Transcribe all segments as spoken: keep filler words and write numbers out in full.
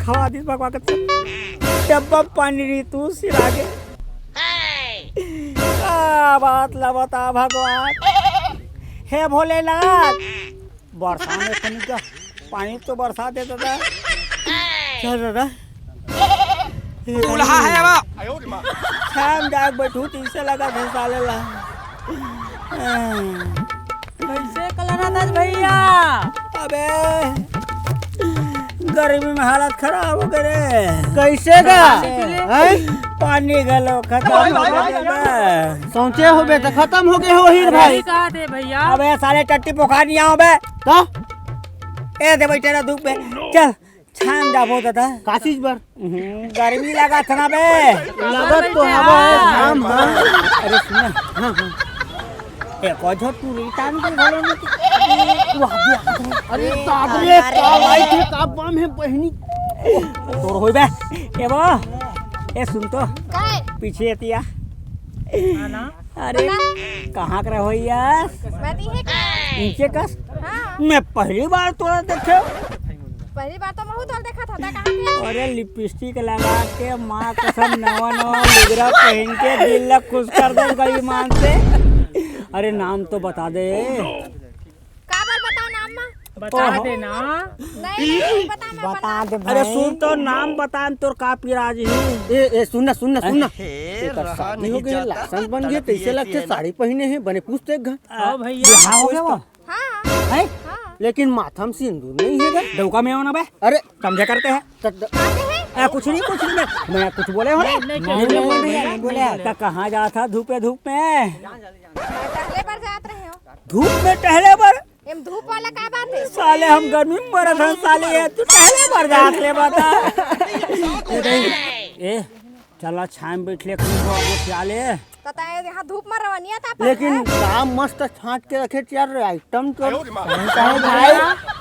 खवा दिस भगवा के डब्बा पानी रही तू सिरा के। का बात ला बता भगवान, हे भोलेनाथ, बरसा में तनिक पानी तो बरसा दे दादा। चल दादा। दूल्हा है अब। शाम जाग बैठू तीसे लगा थे साले ला। कैसे कलरत आज भैया? अबे गर्मी में हालत खराब हो गए रे। कैसे गा? हैं? पानी घलो खत्म हो गया। सोचे होबे तो खत्म हो गए हो हीर भाई। कहा थे भैया? अबे साले टट्टी पोखा नहीं आओ बे। तो ए दे बैठे ना धूप में। चल छान जाबो दादा। का चीज बर? हम्म, गर्मी लगा था ना बे। लगत तो हवा है, घाम है। अरे सुन ना। हाँ, हाँ। ए कोझो तू रिटान के घरे में तू आ गया। अरे बाप रे, का लाइट है, का बम है बहनी। तोर होई बे। ए बो। ए सुन तो। काय? पीछे एतिया। हाँ ना। अरे कहाँ कर हो यार? मैं तो ये कस। हाँ। मैं पहली बार तोरा देखे। पहली बार तो महू तोर देखा था, कहाँ के? अरे लिपस्टिक लगा के माँ कसम नवा नवा लुगरा पहन के दिल ला खुश कर दे गई मान से। अरे नाम तो बता दे। काबर बताओ नाम मा? बता दे ना। नहीं, नहीं, नहीं बता, मैं बता दे भाई। अरे सुन तो नाम बता, तोर का पिराज ही। ए ए सुन ना, सुन ना, सुन ना। एकर शादी हो गई, लाइसेंस बन गई, तैसे लगते साड़ी पहने हैं, बने पूछ देख घर। हाँ भैया। बिहाव हो गया वो? हाँ। है? हाँ। लेकिन माथा में सिंदूर नहीं है बे। डौका में हो ना बे। अरे समझे करते हैं। तो द- ए, कुछ नहीं, कुछ नहीं बे। मैं कुछ बोले हो? नहीं, नहीं, नहीं, नहीं, नहीं, नहीं, नहीं बोले। तो कहाँ जाता धूपे धूप में? टहले पर जात रहे हो। धूप में टहले पर? एम धूप वाला का बात है? साले हम गर्मी में मरत हन साले, ये तू टहले पर जात ले बता। ए, चला छाया में बैठ ले, खूब हो गए प्याले। पता है यहाँ धूप में रवनिया था पर लेकिन है? काम मस्त छांट के रखे यार, आइटम तो। भाई।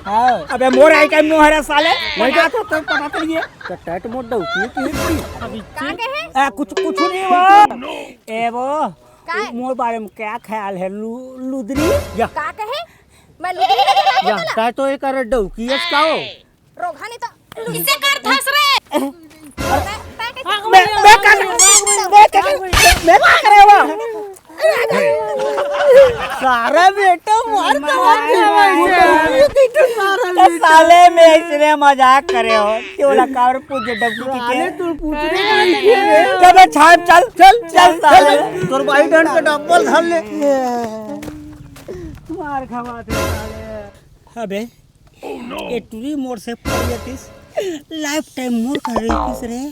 हाँ। अबे मोर आइटम नो हरे साले। वही बात तो तब पता चल गया। तो टट मोट डौकी की हिस्सी। कहाँ के है? ए, कुछ कुछ नहीं वो। ए वो। काय? मोर बारे में क्या ख्याल है लु-, लुदरी? या। का कहे? मैं लुदरी नहीं कहला या, कहला। काय तो एक अरे डौकी है का हो? रोगहा नहीं तो इसे कर धस रे। मैं, मैं कर, मैं कर, मैं क्या करे वो? सारा बेटा मार के मार के भाई। तो साले में इसने मजाक करे हो। क्यों लगा और पूछ डब्बू की साले के? तू पूछ रही है। चल बे छाप, चल, चल, चल, साले। चल। तोर भाई डंड के डब्बल धर ले। मार खवा दे साले। अबे, ये टुरी मोर से पड़ जातीस, लाइफ टाइम मोर कर रही किस रे?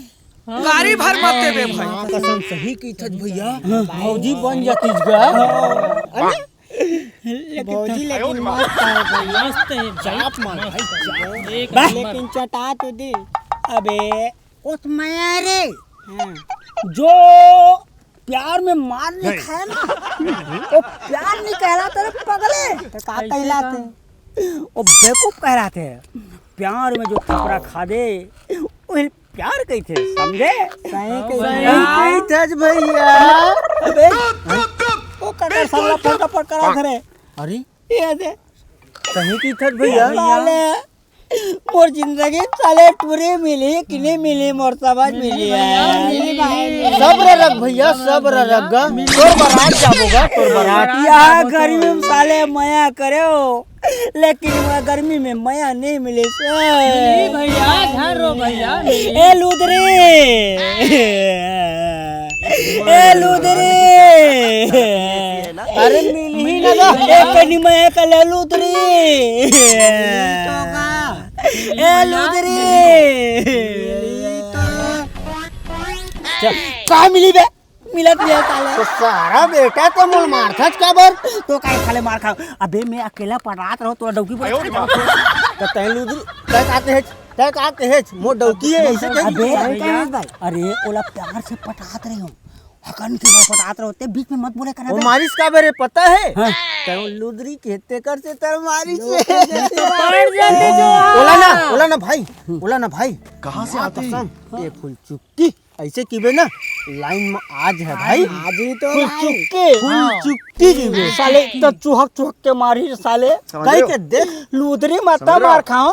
गाड़ी भर मत देबे भाई। माँ कसम सही की थज भैया, भौजी बन जातीस गा। अरे? लेकिन भौजी लेकिन मस्त है भैया। मस्त है भाई। जाप मार भाई, जाप। एक बा- नंबर। लेकिन चटा तो दे। अबे, ओ तो मया रे। हाँ। जो प्यार में मार नहीं खाया ना, वो प्यार नहीं कहलाता रे पगले। तो का कहलाते? वो बेवकूफ कहलाते हैं। प्यार में जो थपरा खा दे, वही प्यार कही थे, समझे? सही कही थे। सही कही थे भैया। अबे, वो कटर सल्ला फंका पर करा धरे। अरे? ये दे। सही कही थे भैया। साले, मोर जिंदगी साले टूरी मिली कि नहीं मिली, मोर समझ मिली है। सब्र रख भैया, सब्र रख गा। तोर बारात जाबो गा, तोर बारात। यहाँ गर्मी में साले मया करे हो, लेकिन वह गर्मी में मया नहीं मिले से। मिली भैया, घर रो भैया, मिली। ए लुदरी, ए लुदरी। अरे मिली ना गा। ए कनी मया का ले लुदरी। ए लुदरी। चल, का मिली बे? मिलत नहीं है साले। तो सारा बेटा तो मोर मारथच काबर? तो काहे साले मार खाओ? अबे मैं अकेला पड़ात रहो तो डौकी बोले। तो तैं लुदरी, तैं का कहेच, तैं का कहेच, मोर डौकी है, ऐसे कह अबे, दिया। अरे ओला प्यार से पटात रहे हो, हकन के वो पटात रहो, ते बीच में मत बोले करना वो बे। मारिस काबर है पता है? हाँ। तैं लुदरी के तेकर से तर मारिस। पड़ जाते जो। ओला ना, ओला ना भाई, ओला ना भाई। कहाँ से आते हैं? कसम, ये फुल चुक्की। ऐसे किबे ना, लाइन में आज है भाई। आज ही तो फुल भाई। चुक्के। फुल हाँ। चुक्की किबे। साले तो चुहक चुहक के मारी साले। समझ कहीं रहे हो? के देख, लुदरी मत समझ रहे हो? मार खाओ।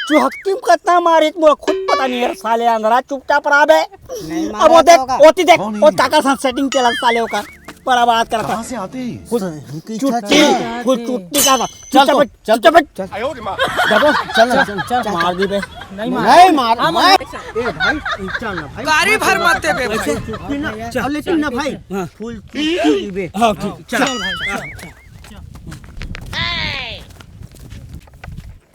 चुहक की कतना मारी, मोला खुद पता नहीं यार, साले अंदर आ, चुपचाप रहा बे। नहीं अब वो मारा देख, होगा। ओती देख, कौन है वो ये? काका साथ सेटिंग चला साले का। बड़ा बात करता। कहाँ से आते हैं? फुल चुट्टी, फुल चुट्टी का था। चल चुपचाप तो, बैठ, चल चुपचाप बैठ। चल। दबो। चल, चल, चल, चल। मार दी बे। नहीं मार। नहीं मार। हाँ, मार। ए भाई, चल ना भाई। गाड़ी भर मत दे बे भाई। चुट्टी ना। चल, लेकिन ना भाई, हाँ। फुल चुट्टी दी बे। हाँ, ठीक, चल। चल भाई, चल।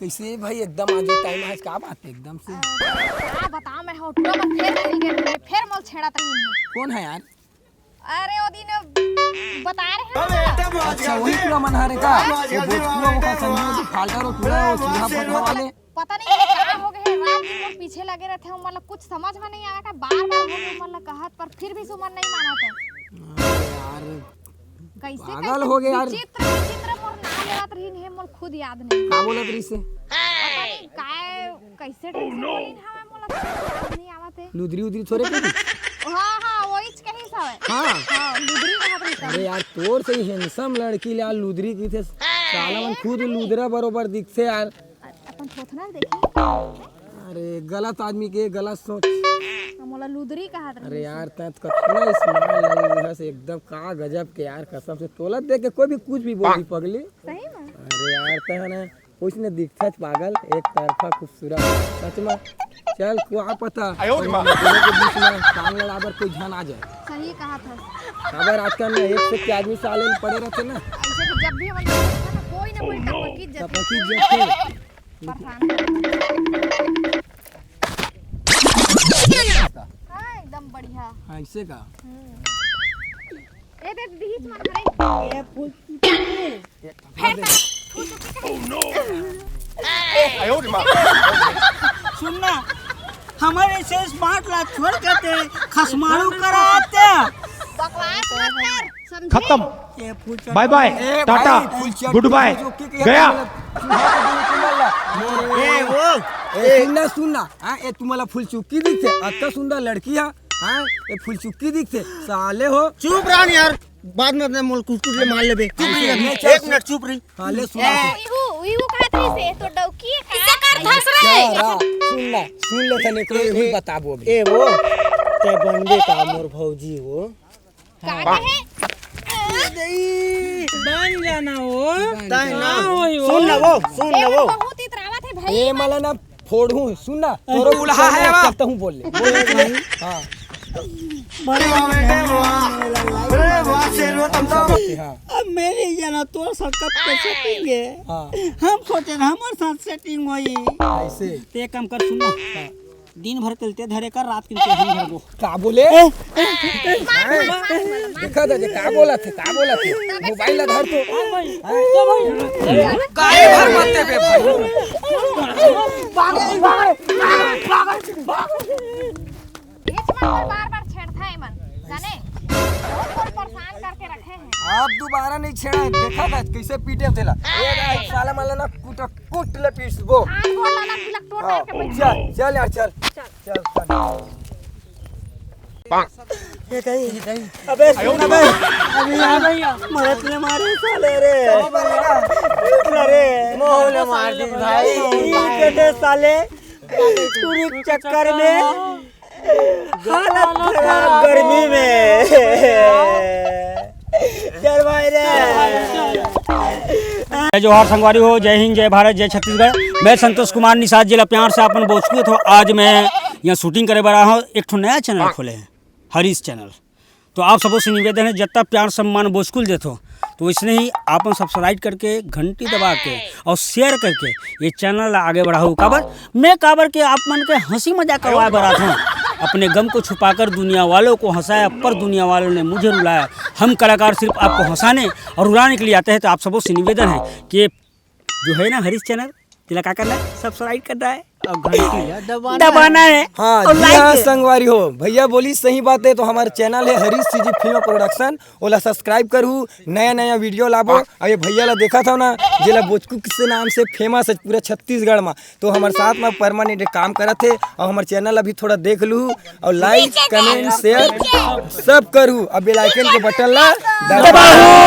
कैसे भाई एकदम आज टाइम आज का बात है एकदम से? अरे, का बताओ, मैं होटल में फेर मिल गए थे, फेर मोल छेड़ा तक नहीं है। कौन है यार? अरे, वो दिन बता रहे हैं ना। अच्छा, वही पूरा मन हारे का? वो बोचकुआ वो का संगी, वो फाल्टर, वो पूरा, वो चूल्हा फटहा वाले। पता नहीं ये का हो गए हैं, रात दिन मोर पीछे लगे रहते हैं, मतलब कुछ समझ में नहीं आवे का, बार बार हो गए, मतलब कहत पर फिर भी सुमन नहीं मानत है। अरे यार, कैसे पागल कैसे हो गए यार। विचित्र विचित्र मोर नाम लेवत रहीन हे, मोर खुद याद नहीं। का बोलत रहीस हे? पता नहीं काय कैसे कैसे बोलिन हवे, मोला तो याद नहीं आवत है। लुदरी उदरी थोड़े कही? हाँ हाँ, वही कही हवे। हाँ। हाँ, लुदरी कहत रहीस हवे। अरे यार, तोर से ही हैंडसम लड़की ले यार लुदरी कहिथे। साला मन खुद लुदरा बरोबर दिखथे यार। अपन थोथना देखी। अरे गलत आदमी के गलत सोच। मोला लुदरी कहत रहीस। अरे यार, तैं तो कतना स्मार्ट लग रही है एकदम, का गजब के यार, कसम से तोला देख के कोई भी कुछ भी बोल दी पगली। सही में? अरे यार, तैं है ना, कुछ ने दिखता है पागल, एक तरफा खूबसूरत, सच में। चल, को आ पता, आयो रे माँ। दोनों के बीच में टांग लड़ाबर कोई झन आ जाए। सही कहा था। अगर आजकल में एक से के आदमी साले में पड़े रहते ना। ऐसे तो जब भी हम लोग ना, कोई ना कोई टपकी जाते, टपकी कोई ना जाते। कोई परेशान करता। हाँ, एकदम बढ़िया। हाँ, ऐसे का? हम्म। ए, दे, बीच में हरे। ए, फूल फेर से। सुन ना, हमर ऐसे स्मार्ट ला छोड़ के ते खसमारू कराते। बकवास मत कर, समझे? खत्म। ये फूल चक्की। बाय बाय, ए, टाटा, भाई, फूल चक्की गुड बाय, जो कि गया। मतलब, ए, वो, ए, सुन ना, सुन ना, हाँ, ए, तुम्हाला फुलचुक्की दिखते, अत्ता सुंदर लड़की है, हाँ, ए, फुलचुक्की दिखते, साले हो। चुप रह यार, बाद में अपने मोल कुछ कुछ ले मार लेबे। चुप रही अभी, एक मिनट चुप रही। हाँ, ले सुना, ए, सुना। इहू, इहू कहत रही से, तो डौकी है का? इसे कर धस रे। क्या रहा? सुन ना, सुन ले तने को ए, यही ए, बताबो अभी। ए वो, ते बनबे का मोर भौजी वो? का हाँ। कहे? बन जाना वो। ताई ना। हाँ, वही वो। सुन ना वो, सुन ना ए, वो। बहुत इतरावत है भाई। ए, मला ना फोड़ू, सुन ना, तोरो उलहा है बा। करता हूँ, बोल ले। बोल ले भाई। हाँ। बड़े वाह बेटे, वाह। अरे वाह, शेर हो तुम तो। हाँ। अब मेरे जना तोर साथ कब कैसे पिएंगे? हाँ। हम सोचे ना हमारे साथ सेटिंग हुई। ऐसे। ते काम कर, सुन ना। हाँ। दिन भर चलते धरे कर, रात के हम धरबो। का बोले? ए, ए, ए, ए, मार, मार, मार, मार। देखा था जे का बोला थे, का बोला थे? मोबाइल ला धर तो। काहे भर मत दे बे भाई? बीच में बार-बार छेड़ता है मन, जाने? बहुत परेशान करके रखे हैं। आप दोबारा नहीं छेड़ा, देखा था कैसे पीटे तेला। ए, साला माला ना कुट कुट ले पीसबो। हाथ गोड़ ला ना, तिलक तोड़ हाँ, करके बैठ। चल, चल यार, चल। चल। चल, चल। ये कहीं, ये कहीं। अबे सुन बे, अभी यहाँ मरत ले मारे साले रे। अरे, मोह ले मार दी भाई। ये कहते साले, पूरी चक्कर में हालत खराब गर्मी में। चल भाई रे। जय जोहार संगवारी हो, जय हिंद, जय भारत, जय छत्तीसगढ़। मैं संतोष कुमार निषाद, जिला प्यार से अपन बोचकू थो। आज मैं यहाँ शूटिंग करे बर आया हूँ, एक ठो नया चैनल खोले हैं, हरीश चैनल। तो आप सबों से निवेदन है, जितना प्यार सम्मान बोचकुल देथो, तो इसने ही आपन सब्सक्राइब करके, घंटी दबा के और शेयर करके ये चैनल ला आगे बढ़ाओ। काबर? मैं काबर के आप मन के हंसी मजाक करवाए बर आत हूँ। अपने गम को छुपाकर दुनिया वालों को हंसाया, पर दुनिया वालों ने मुझे रुलाया। हम कलाकार सिर्फ आपको हंसाने और रुलाने के लिए आते हैं, तो आप सबों से निवेदन है कि ये जो है ना हरीश चैनल, तिला का करना है? सब्सक्राइब करना है और घंटी ला दबाना दबाना है। है। हाँ, और जी like हाँ, है। संगवारी हो, भैया बोली सही बात है। तो हमारे चैनल है हरीश सीजी फिल्म प्रोडक्शन, ओला सब्सक्राइब करू, नया नया वीडियो लाबो। अब ये भैया ला देखा था ना, जेला बोचकू के नाम से फेमस है पूरा छत्तीसगढ़ में, तो हमारे साथ में परमानेंट काम करत है और हमारे चैनल अभी थोड़ा देख लू और लाइक, कमेंट, शेयर सब करू, अब बेल आइकन के बटन ला दबाओ।